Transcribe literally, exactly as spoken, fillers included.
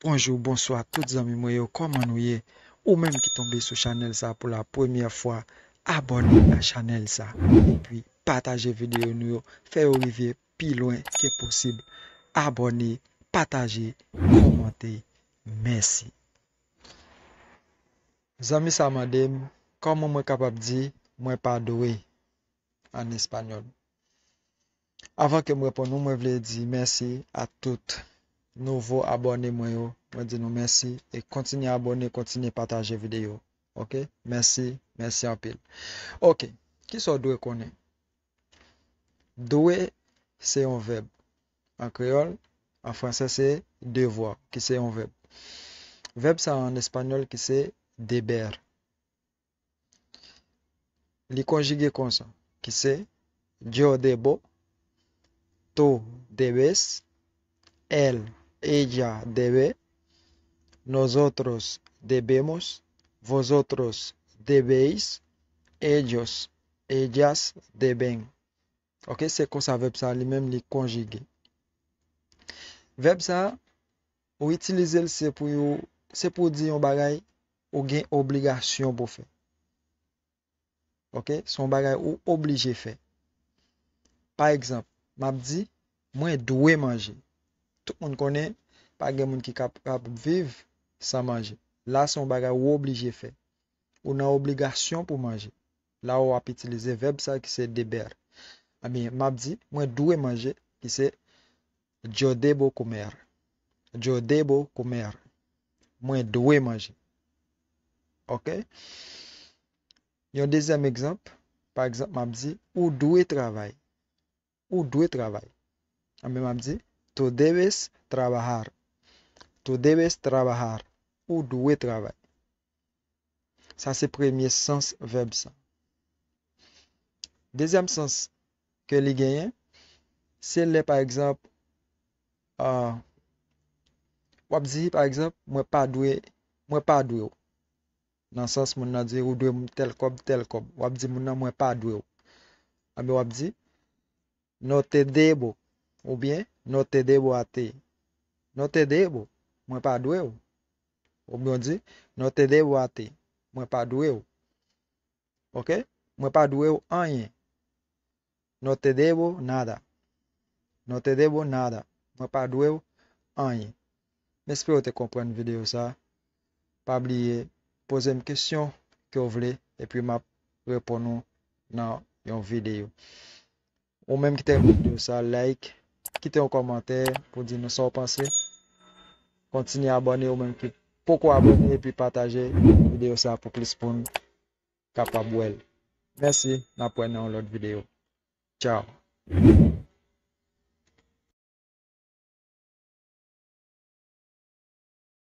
Bonjou, bonswa tout zanmi mwen yo, kòman nou ye? Ou menm ki tonbe sou chanèl sa pou la premyè fwa, abòne a chanèl sa. Epi pataje videyo nou yo, fè yo rive pi lwen ke posib. Abòne, pataje, kòmante. Mèsi. Zanmi sa mande m, kòman mwen kapab di mwen pa dwe an espanyòl? Avan ke m reponn ou, mwen vle di mèsi a tout nouvo abòne mwen yo. Mwen di nou mèsi e kontinye abòne, kontinye pataje videyo. Oke? Mèsi, mèsi anpil. Oke, kisa w dwe konnen? Dwe se yon vèb. An kreyòl, an fransè se devoir, ki se yon vèb. Vèb sa an espanyòl ki se deber. Li konjige konsa, ki se yo debo, tú debes, él, ella debe, nosotros debemos, vosotros debéis, ellos, ellas deben. Oke, se konsa vèb sa li menm li konjige. Vèb sa, ou itilize l se pou yo, se pou di yon bagay ou gen obligasyon pou fè. Oke, se yon bagay ou oblije fè. Pa egzanp, m ap di, mwen dwe manje. Tout moun konnen, pa gen moun ki kap, kap viv san manje. La, se yon bagay ou oblije fè. Ou nan obligasyon pou manje. La, w ap itilize vèb sa ki se deber. Ebyen, m ap di, mwen dwe manje, ki se yo debo comer. Yo debo comer. Mwen dwe manje. Oke? Yon dezyèm egzanp, pa egzanp, m ap di, ou dwe travay. Ou dwe travay. Ebyen, m ap di, tú debes trabajar. Tú debes trabajar. Ou dwe travay. Sa se premye sans vèb sa. Dezyèm sans ke li genyen, se lè, pa egzanp, ah, w ap di, pa egzanp, mwen pa dwe, mwen pa dwe w. Nan sans moun nan di, ou dwe m tèl kòb, tèl kòb. W ap di moun nan, mwen pa dwe w. Ebyen, w ap di, no te debo, oubyen no te debo a ti. No te debo, mwen pa dwe w. Oubyen w di, no te debo a ti, mwen pa dwe w. Oke? Mwen pa dwe w anyen. No te debo nada. No te debo nada. Mwen pa dwe w anyen. M espere w te konprann videyo sa. Pa bliye, poze m kesyon ke w vle, epi m ap reponn ou nan yon videyo. Ou menm ki te renmen videyo sa, like, kite yon kòmantè pou di nou sa w panse. Kontinye abòne, ou menm ki poko abòne, epi pataje videyo sa pou plis moun kapab wè l. Mèsi, n ap wè nan yon lòt videyo. Tchao.